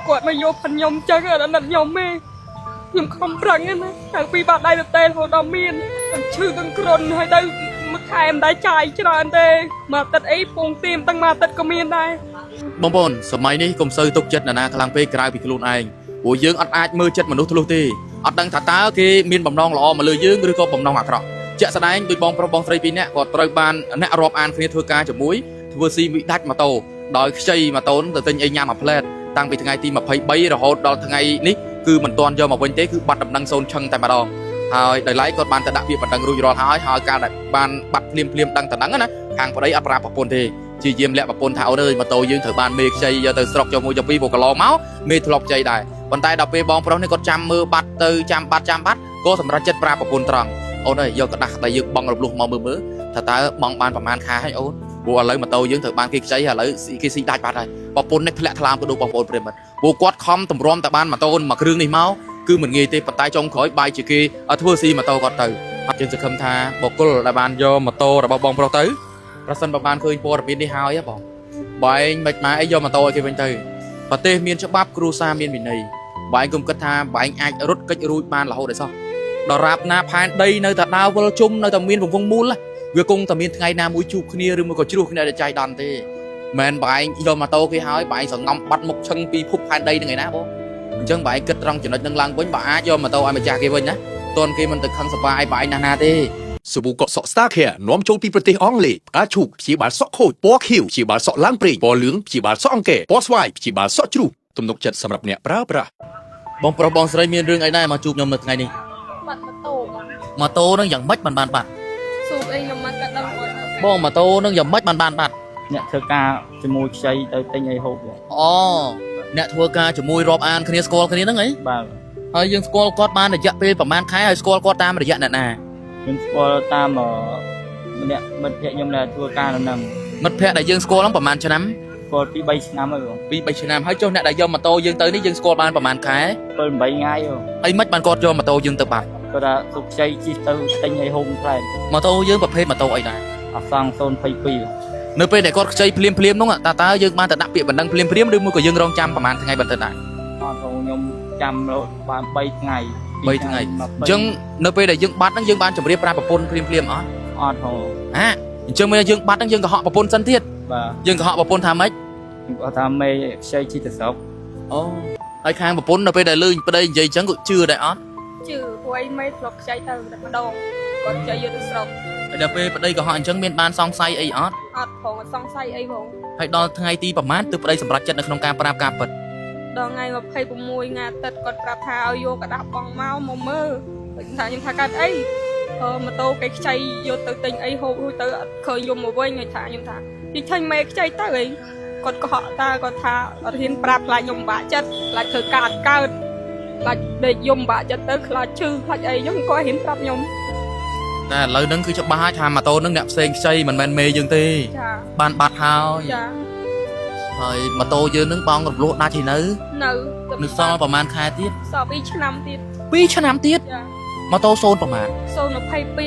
គាត់មកយកផិនខ្ញុំចឹងអាណិតខ្ញុំទេខ្ញុំខំប្រឹងណាតាំងពីបាត់ដៃទៅទេរហូតដល់មានទាំងឈឺទាំងគ្រុនហើយទៅមួយខែមិនដែរចាយច្រើនទេមួយអាទិត្យអីពងទៀមទាំងមួយអាទិត្យក៏មានដែរ បងប្អូនសម័យនេះកុំសូវទុកចិត្តនរណាខ្លាំងពេកក្រៅពីខ្លួនឯងព្រោះយើងអត់អាចមើលចិត្តមនុស្សធ្លុះទេអត់ដឹងថាតើគេមានបំណងល្អមកលើយើងឬក៏បំណងអាក្រក់ជាក់ស្ដែងដូចបងប្រុសបងស្រីពីរនាក់ក៏ត្រូវបានអ្នករាប់អានគ្នាធ្វើការជាមួយធ្វើស៊ីវិដាច់ម៉ូតូដោយខ្ចីម៉ូតូនឹងទៅទិញអីញ៉ាំមួយផ្លែតតាំងពីថ្ងៃទី23រហូតដល់ថ្ងៃនេះគឺមិនទាន់យកមកវិញទេគឺបាត់ដំណឹងសូន្យឈឹងតែម្ដងហើយដោយឡែកគាត់បានទៅដាក់ពាក្យបណ្ដឹងរួចរាល់ហើយហើយការដែលបានបាត់ភ្លាមភ្លាមដឹងតំណឹងណាខាងប្តីអត់ប្រាប់ប្រពន្ធទេ ជាយាមលាក់ប្រពន្ធថាអូនអើយម៉ូតូយើងត្រូវបានមេខ្ចីយកទៅស្រុកយកមួយយកពីរព្រោះកន្លងមកមេធ្លាប់ខ្ចីដែរប៉ុន្តែដល់ពេលបងប្រុសនេះគាត់ចាំមើលបាត់ទៅចាំបាត់ចាំបាត់ក៏សម្រេចចិត្តប្រាប់ប្រពន្ធត្រង់អូនអើយយកกระดาษដែលយើងបង់រំលោះមកមើលមើលថាតើបង់បានប្រមាណខែហើយអូនព្រោះឥឡូវម៉ូតូយើងត្រូវបានគេខ្ចីឥឡូវគេស៊ីដាច់បាត់ហើយប្រពន្ធនេះធ្លាក់ថ្លើមក៏ដូចបងប្អូនប្រិយមិត្តព្រោះគាត់ខំតម្រាំតែបានម៉ូតូមួយគ្រឿងនេះមកគឺមិនងាយទេប៉ុន្តែចុងក្រោយបាយជាគេធ្វើស៊ីម៉ូតូគាត់ទៅអត់យើងសង្ឃឹមថាបុគ្គលដែលបានយកម៉ូតូរបស់បងប្រុសទៅ ប្រសិនបើបានឃើញព័ត៌មាននេះហើយហ៎បងបែងមិនម៉ែអីយកម៉ូតូឲ្យគេវិញទៅប្រទេសមានច្បាប់គ្រួសារមានវិន័យបែងគុំគិតថាបែងអាចរត់គេចរួចបានរហូតឯសោះដរាបណាផែនដីនៅតែដើរវិលជុំនៅតែមានវង្វង់មូលវាគង់តែមានថ្ងៃណាមួយជួបគ្នាឬមួយក៏ជ្រុះគ្នាដល់ចៃដន្យទេមិនបែងយកម៉ូតូគេហើយបែងសងំបាត់មុខឈឹងពីភពផែនដីនឹងឯណាបងអញ្ចឹងបែងគិតត្រង់ចំណុចនឹងឡើងវិញបើអាចយកម៉ូតូឲ្យម្ចាស់គេវិញណាតន់គេមិនទៅខឹងសបាយបែងណាស់ណាទេ សាប៊ូកក់សក់ Starcare នាំចូលពីប្រទេសអង់គ្លេសផ្កាឈូកព្យាបាលសក់ខូចពណ៌ខៀវព្យាបាលសក់ឡើងប្រេងពណ៌លឿងព្យាបាលសក់អង្គែពណ៌ស្វាយព្យាបាលសក់ជ្រុះទំនុកចិត្តសម្រាប់អ្នកប្រើប្រាស់ បងប្រុសបងស្រីមានរឿងអីដែរមកជួបខ្ញុំនៅថ្ងៃនេះ បាត់ម៉ូតូបង ម៉ូតូនឹងយ៉ាងម៉េចបានបានបាត់ ស៊ូបអីខ្ញុំមិនក៏ដឹងគាត់ បងម៉ូតូនឹងយ៉ាងម៉េចបានបានបាត់ អ្នកធ្វើការជាមួយខ្ចីទៅទិញអីហូបបង អូអ្នកធ្វើការជាមួយរាប់អានគ្នាស្គាល់គ្នាហ្នឹងអី បាទ ហើយយើងស្គាល់គាត់បានរយៈពេលប្រហែលខែហើយស្គាល់គាត់តាមរយៈអ្នកណា ខ្ញុំស្គាល់តាមម្នាក់មិត្តភក្តិខ្ញុំដែលធ្វើការនៅហ្នឹង មិត្តភ័ក្តិដែលយើងស្គាល់ហ្នឹងប្រហែលឆ្នាំ ស្គាល់ពី3ឆ្នាំហើយបង ពី3ឆ្នាំហើយចុះអ្នកដែលយកម៉ូតូយើងទៅនេះយើងស្គាល់បានប្រហែលខែ 7 8ថ្ងៃបង ហើយមិនបានគាត់យកម៉ូតូយើងទៅបាត់ គាត់ថាសុកខ្ចីជិះទៅទិញអីហូបផ្លែ ម៉ូតូយើងប្រភេទម៉ូតូអីដែរ អសង្022 នៅពេលដែលគាត់ខ្ចីភ្លាមភ្លាមហ្នឹងតើតើយើងបានទៅដាក់ពាក្យបណ្ដឹងភ្លាមភ្លាមឬមួយក៏យើងរងចាំប្រហែលថ្ងៃបន្តិចដែរ អត់បងខ្ញុំចាំរហូតបាន3ថ្ងៃ 3ថ្ងៃអញ្ចឹងនៅពេលដែលយើងបាត់ហ្នឹងយើងបានជម្រាបប្រាប់ប្រពន្ធភ្លាមភ្លាមអត់ អត់ហូ អាអញ្ចឹងមានយើងបាត់ហ្នឹងយើងកុហកប្រពន្ធសិនទៀត បាទ យើងកុហកប្រពន្ធថាម៉េច ខ្ញុំគាត់ថាមេខ្ចីជិះទៅស្រុក អូហើយខាងប្រពន្ធនៅពេលដែលលឺប្តីនិយាយអញ្ចឹងក៏ជឿដែរអត់ ជឿព្រោះអីមេធ្លាប់ខ្ចីទៅតែម្ដងគាត់ខ្ចីយកទៅស្រុក ហើយដល់ពេលប្តីកុហកអញ្ចឹងមានបានសង្ស័យអីអត់ អត់ផងអត់សង្ស័យអីផង ហើយដល់ថ្ងៃទីប្រហែលទើបប្តីសម្រេចចិត្តនៅក្នុងការប្រាប់ការពិត ដល់ថ្ងៃ26ថ្ងៃអាទិត្យគាត់ប្រាប់ថាឲ្យយកกระดาษបងមកមកមើលថាខ្ញុំថាកើតអីអឺម៉ូតូគេខ្ចីយកទៅទិញអីហូបរួចទៅអត់ឃើញយកមកវិញហើយថាខ្ញុំថានិយាយមេខ្ចីទៅអីគាត់កុហកតាគាត់ថាអត់ហ៊ានប្រាប់ខ្លាចខ្ញុំបាក់ចិត្តខ្លាចធ្វើការអត់កើតខ្លាចដេកយំបាក់ចិត្តទៅខ្លាចឈឺខ្លាចអីខ្ញុំគាត់ហ៊ានប្រាប់ខ្ញុំ តែឥឡូវហ្នឹងគឺច្បាស់ហើយថាម៉ូតូហ្នឹងអ្នកផ្សេងខ្ចីមិនមែនមេយើងទេ ចា បានបាត់ហើយ ចា ហើយម៉ូតូយើងហ្នឹងបងរំលោះដាច់ហើយនៅ នៅ នៅសល់ប្រហែលខែទៀត សល់2ឆ្នាំទៀត 2ឆ្នាំទៀត ចា ម៉ូតូសូន្យប្រហែល 022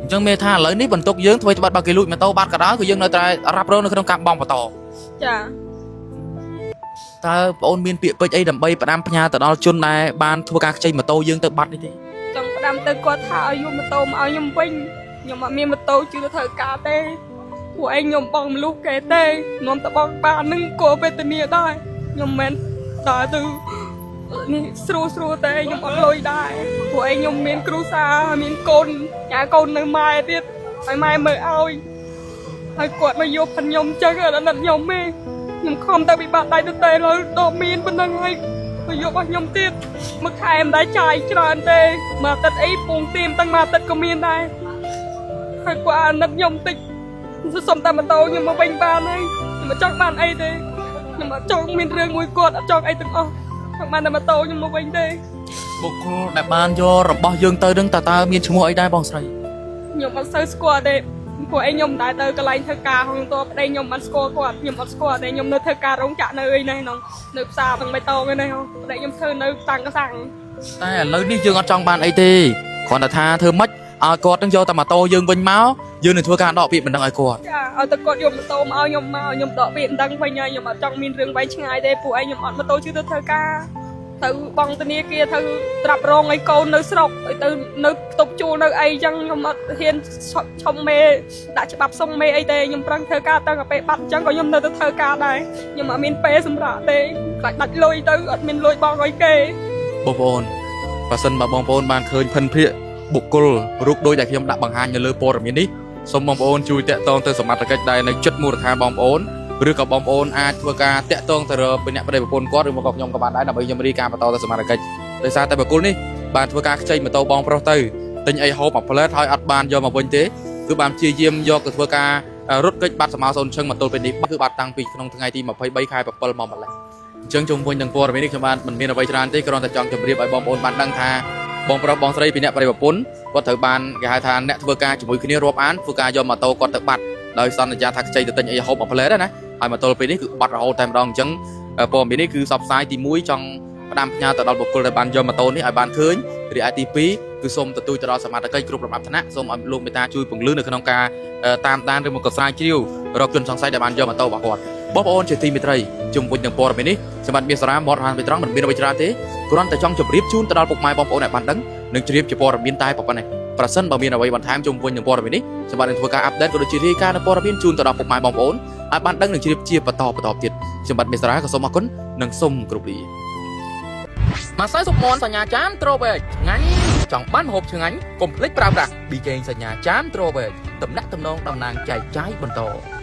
អញ្ចឹងមានថាឥឡូវនេះបន្ទុកយើងធ្វើត្បិតបើគេលួចម៉ូតូបាត់ក៏ដោយគឺយើងនៅតែរ៉ាប់រងនៅក្នុងការបង់បន្ត ចា តើបងអូនមានពាក្យពេចន៍អីដើម្បីផ្ដាំផ្ញើទៅដល់ជនដែលបានធ្វើការខ្ចីម៉ូតូយើងទៅបាត់នេះទេ ចង់ផ្ដាំទៅគាត់ថាឲ្យយកម៉ូតូមកឲ្យខ្ញុំវិញខ្ញុំអត់មានម៉ូតូជឿទៅត្រូវការទេពួកឯងខ្ញុំបងមលុះគេទេនាំតបងបាននឹងក៏វេទនាដែរខ្ញុំមិនមែនដើរទៅនេះស្រួលស្រួលទេខ្ញុំអត់លុយដែរពួកឯងខ្ញុំមានគ្រួសារមានកូនញ៉ាកូននៅម៉ែទៀតឲ្យម៉ែមើលឲ្យហើយគាត់មកយកផិនខ្ញុំចឹងអាណិតខ្ញុំទេខ្ញុំខំតែពិបាកដៃទៅទេឡើយដល់មានប៉ុណ្ណឹងហើយមកយករបស់ខ្ញុំទៀតមួយខែមិនដែរចាយច្រើនទេមួយអាទិត្យអីពងទៀមទាំងមួយអាទិត្យក៏មានដែរហើយគាត់អាណិតខ្ញុំតិចសុំតែម៉ូតូខ្ញុំមកវិញបានហើយខ្ញុំមិនចង់បានអីទេខ្ញុំអត់ចង់មានរឿងមួយគាត់អត់ចង់អីទាំងអស់ចង់បានតែម៉ូតូខ្ញុំមកវិញទេ បុគ្គលដែលបានយករបស់យើងទៅនឹងតើតើមានឈ្មោះអីដែរបងស្រី ខ្ញុំអត់សូវស្គាល់ទេព្រោះអីខ្ញុំមិនដែលទៅកន្លែងធ្វើការហងតប្តីខ្ញុំមិនស្គាល់គាត់ខ្ញុំអត់ស្គាល់ទេខ្ញុំនៅធ្វើការរោងចក្រនៅអីនេះហ្នឹងនៅផ្សារទាំងបៃតងឯនេះហ៎ប្តីខ្ញុំធ្វើនៅតាំងកសាំង តែឥឡូវនេះយើងអត់ចង់បានអីទេគ្រាន់តែថាធ្វើម៉េច ឲ្យគាត់នឹងយកតែម៉ូតូយើងវិញមកយើងនឹងធ្វើការដកពាក្យបណ្ដឹងឲ្យគាត់ ចាឲ្យតែគាត់យកម៉ូតូមកឲ្យខ្ញុំមកខ្ញុំដកពាក្យបណ្ដឹងវិញហើយខ្ញុំអត់ចង់មានរឿងវែងឆ្ងាយទេពួកឯងខ្ញុំអត់ម៉ូតូជិះទៅធ្វើការត្រូវបង់ធនាគារត្រូវត្រាប់រងឲ្យកូននៅស្រុកឲ្យទៅនៅខ្ទប់ជួលនៅអីចឹងខ្ញុំអត់ហ៊ានឈុំមេដាក់ច្បាប់សុំមេអីទេខ្ញុំប្រឹងធ្វើការតាំងតែពេលបាត់ចឹងក៏ខ្ញុំនៅតែធ្វើការដែរខ្ញុំអត់មានពេលសម្រាប់ទេខ្លាចដាច់លុយទៅអត់មានលុយបង់ឲ្យគេ បងប្អូនបើសិនបើបងប្អូនបានឃើញភិនភាកបុគ្គលរូបដូចដែលខ្ញុំដាក់បង្ហាញនៅលើព័ត៌មាននេះសូមបងប្អូនជួយតាក់ទងទៅសមត្ថកិច្ចដែលនៅជិតមូលដ្ឋានបងប្អូនឬក៏បងប្អូនអាចធ្វើការតាក់ទងទៅរកអ្នកប្តីប្រពន្ធគាត់ឬមកក៏ខ្ញុំក៏បានដែរដើម្បីខ្ញុំរាយការណ៍បន្តទៅសមត្ថកិច្ចដោយសារតែបុគ្គលនេះបានធ្វើការខ្ចីម៉ូតូបងប្រុសទៅទិញអីហូបមួយផ្លែតហើយអត់បានយកមកវិញទេគឺបានព្យាយាមយកទៅធ្វើការរត់គេចបាត់សមោសូនឈឹងមកទល់ពេលនេះគឺបាត់តាំងពីក្នុងថ្ងៃទី23ខែ7មកម្លេះអញ្ចឹងជុំវិញនឹងព័ត៌មាននេះខ្ញុំបានមិនមានអ្វីច្រើនទេគ្រាន់តែចង់ជម្រាបឲ្យបងប្អូនបានដឹងថាបងប្រុសបងស្រីពីអ្នកប្តីប្រពន្ធគាត់ត្រូវបានគេហៅថាអ្នកធ្វើការជាមួយគ្នារាប់អានធ្វើការយកម៉ូតូគាត់ទៅបាត់ដោយសន្យាថាខ្ចីទៅទិញអីហូបមួយផ្លែតណាហើយមកទល់ពេលនេះគឺបាត់រហូតតែម្ដងអញ្ចឹងព័ត៌មាននេះគឺសបផ្សាយទី1ចង់ផ្ដាំផ្ញើទៅដល់បុគ្គលដែលបានយកម៉ូតូនេះឲ្យបានឃើញរីឯទី2គឺសូមទទូចទៅដល់សមត្ថកិច្ចគ្រប់លំដាប់ថ្នាក់សូមឲ្យលោកមេត្តាជួយពង្លឿននៅក្នុងការតាមដានឬមកក៏ស្រាវជ្រាវរកជនសង្ស័យដែលបានយកម៉ូតូរបស់គាត់បងប្អូនជាទីមេត្រីជុំវិញនឹងព័ត៌មាននេះសម្បត្តិមាសសារ៉ាមាត់ហានពីត្រង់មិនមានអ្វីច្រើនទេគ្រាន់តែចង់ជម្រាបជូនទៅដល់ពុកម៉ែបងប្អូនឲ្យបានដឹងនិងជ្រាបជាព័ត៌មានតែប៉ុណ្ណេះប្រសិនបើមានអ្វីបន្ថែមជុំវិញនឹងព័ត៌មាននេះសម្បត្តិនឹងធ្វើការ update ក៏ដូចជារាយការណ៍នៅព័ត៌មានជូនទៅដល់ពុកម៉ែបងប្អូនឲ្យបានដឹងនិងជ្រាបជាបន្តបន្តទៀតសម្បត្តិមាសសារ៉ាក៏សូមអរគុណនិងសូមគោរពលាម្សៅស៊ុបមនសញ្ញាចាមត្រូបេកឆ្ងាញ់ចង់បានម្ហូបឆ្ងាញ់កុំភ្លេចប្រើប្រាស់ប៊ីចេងសញ្ញាចាមត្រូបេកតំណាក់តំនងតំណាងចែកចាយបន្ត។